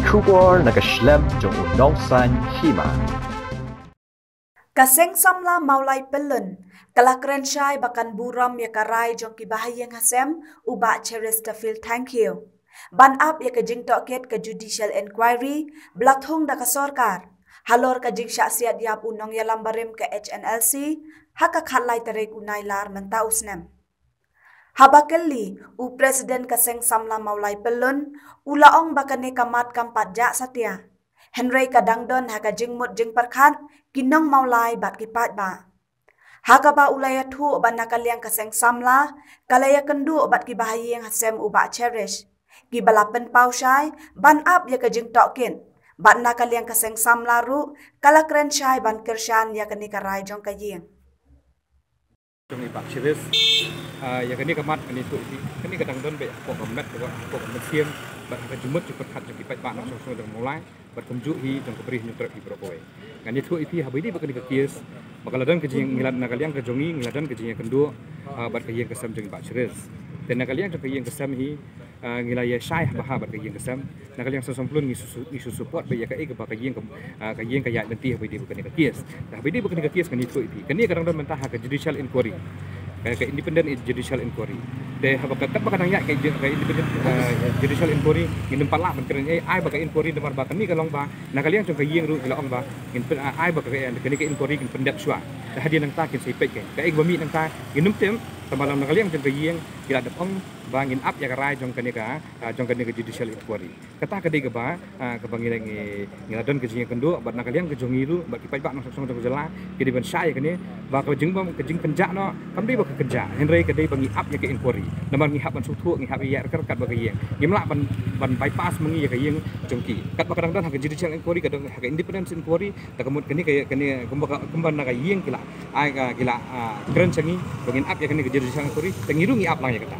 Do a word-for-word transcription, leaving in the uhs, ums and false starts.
Khubor na ka shlem jong u nongsan hima. Ka Seng Samla Mawlai Pyllun ka la kren shai ba kan burom ïa ka rai jong ki bahaïing hasem u Bah Cheristerfield Thangkhiew ban ap ïa ka jingtohkit ka judicial inquiry ba la thung da ka sorkar halor ka jingshah siat ïap u nongïalam barim ka H N L C ha ka khatlai tarik u Nailar mynta u snem. Haba kylli u President ka Seng Samla Mawlai Pyllun, u la ong ba kane ka mat kam pat jah satia, hynrei ka dang don ha ka jingmut jingpyrkhat ki nong Mawlai bad ki paidbah. Ha kaba u la ïathuh ba na ka liang ka Seng Samla ka la ïakynduh bad ki bahaïing hasem u Bah Cherish, kiba la pynpaw shai ban ap ïa ka jingtohkit, bad na ka liang ka Seng Samla ruh ka la kren shai ban kyrshan ïa kane ka rai jong ka ïing. Jong i Bah Cherish, ah, ïa kane ka mat kane tuh iti, kane ka dang don beit hapoh ka met, hapoh ka mynsiem bad ka jingmut jingpyrkhat jong ki paidbah nongshong shnong jong Mawlai bad kumjuh hi jong ka Bri Hynñiewtrep hi baroh kawei. Ngan ïathuh ïa phi haba ïadei bad kane ka case ba ka la don ka jing, ngi la, na ka liang ka jong ngi, ngi la don ka jingïakynduh, ah, bad ka ïing ka sem jong i Bah Cherish. Te na ka liang jong ka ïing ka sem hi, ah, ngi la ïashai ha bha bad ka ïing ka sem. Na ka liang Seng Samla Pyllun ngi su, su, ngi su support beit ïa kaei kaba ka ïing ka, ah, ka ïing ka ïaid lynti haba ïadei bad kane ka case. Haba ïadei bad kane ka case ngan ïathuh ïa phi, kane ka dang don mynta ha ka judicial inquiry, ka, ka independent judicial inquiry. Te haba ka, katba ka dang ïaid ka, ka independent, ah, judicial inquiry, ngin ym pat lah ban kren ei, ai ba ka inquiry, namar ba kane ka long ba na ka liang jong ka ïing ruh ki la ong ba ngin pyn, ah, ai ba ka, kane ka inquiry kin pyndep shuwa. Te hadien nangta kin sa ïa peit kein. Kaei kaba mih nangta ngin ym tip, tangba na ka liang jong ka ïing ki la dep ong ba ngin ap ïa ka rai jong kane ka, ah, jong kane ka judicial inquiry. Kata ka dei kaba, ah, kaba ngi la, ngi, ngi la don ka jingïakynduh bad na ka liang ka jong ngi ruh bad ki paidbah nongshong shnong jong ka jylla ki dei ban shai ïa kane ba ka jingbym, ka jingpynjah noh kam dei ba ka kynjah, hynrei ka dei ba ngi ap ïa ka inquiry. Namar ngi hap ban sngewthuh, ngi hap ïa ïaid ryngkat ryngkat bad ka ïing. Ngim lah ban, ban bypass ma ngi ïa ka ïing jong ki. Katba ka dang don ha ka judicial inquiry, ka don ha ka independent inquiry, te ka mut kane ka, kane kumba ka, kumba na ka ïing ki la ai ka, ki la, ah, kren sha ngi ba ngin ap ïa kane ka judicial inquiry, te ngi ruh ngi ap lang ïa kata.